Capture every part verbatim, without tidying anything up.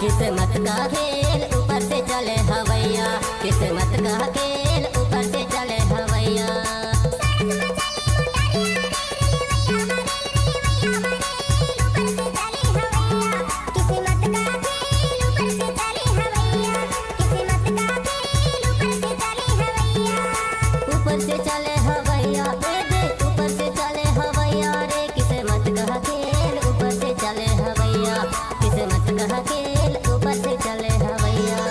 किस्मत का खेल ऊपर से चले हवैया, किस्मत का खेल ऊपर से चले हवैया। ऊपर से चले हवैया, ए दे, ऊपर से चले हवैया रे, किस्मत का खेल ऊपर से चले हवैया, किस्मत का खेल ऊपर से चले हवैया।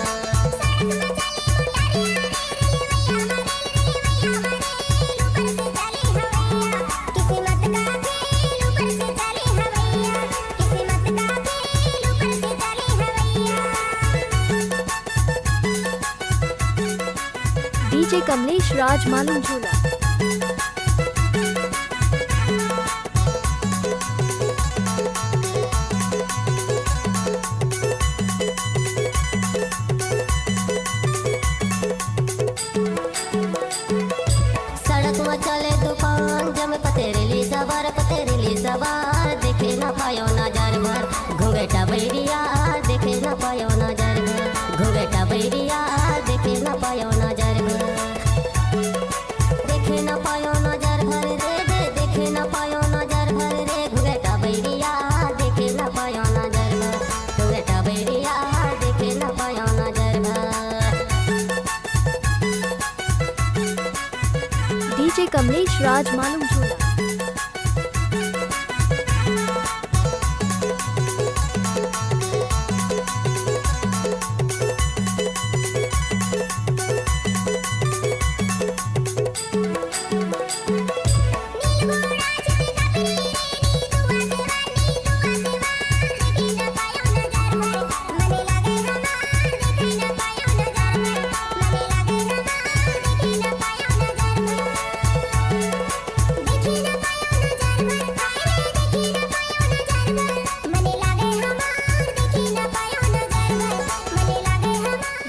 DJ कमलेश राज मालूम झूला। सड़क म चले दुकान, जमे पतेरेली सवार, पतेरेली सवार, देखे न पायो नजर भर। घुंघटा बैरिया, देखे न पायो नजर भर। घुंघटा बैरिया, देखे न पायो नजर भर। देखे न पायो नजर भर रे, दे, देखे न पायो नजर भर रे। घुंघटा बैरिया, देखे न पायो नजर भर। घुंघटा बैरिया, देखे न पायो नजर भर। DJ कमलेश राज मालूम झूला।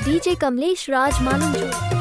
DJ कमलेश राज मालूम झूला।